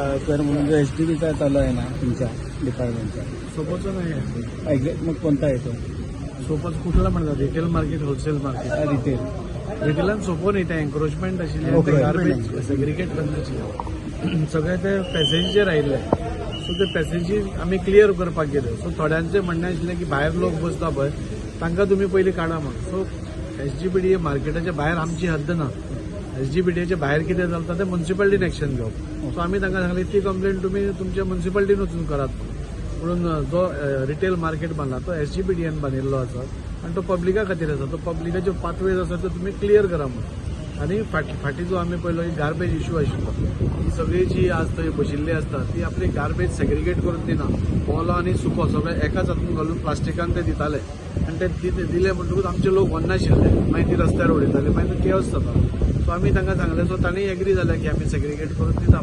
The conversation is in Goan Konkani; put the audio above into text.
सर, म्हणून जो एसजीपीचा चालू आहे ना तुमच्या डिपार्टमेंटचा? सोपोचं नाही आहे. एक्झॅक्ट मग कोणता येतो? सोपोच कुठला म्हणतात? Retail market, wholesale market? Retail. रिटेलान सोपो न्ही, ते एन्क्रोचमेंट आशिल्लें. गार्बेज सेग्रिगेट करनाशिल्लें, सगळे ते पॅसेजीचेर आयिल्ले. सो ते पॅसेजी आमी क्लियर करपाक गेले. सो थोड्यांचें म्हणणें आशिल्लें की भायर लोक बसता पळय, तांकां तुमी पयलीं काडा म्हूण. सो एसजीपीडीए मार्केटाच्या भायर आमची हद्द ना. एसजीपीडीएच्या भायर कितें चलता तें मुन्सिपालिटीन एक्शन घेवप. सो आमी तांकां सांगलें, ती कंप्लेन तुमी तुमच्या मुन्सिपालिटीन वचून करात. म्हणून जो रिटेल मार्केट बांदला तो एसजीपीडीएन बांदिल्लो आसा आनी तो पब्लिका खातीर आसा. तो पब्लिकाच्यो पाथवेज आसा त्यो तुमी क्लियर करा म्हणून. आनी फाटीं जो आमी पळयलो गार्बेज इशू आशिल्लो, ही सगळी जी आज थंय बशिल्ली आसता ती आपली गार्बेज सेग्रिगेट करून दिना. ओलो आनी सुको सगळे एकाच हातून घालून प्लास्टिकान ते दिताले आनी ते दिले म्हणटकूच आमचे लोक व्हरनाशिल्ले. मागीर ती रस्त्यार उडयताले, मागीर ते केवस जाता. सो आमी तांकां सांगलें, सो तांणी एग्री जाले की आमी सेग्रिगेट करून दिता.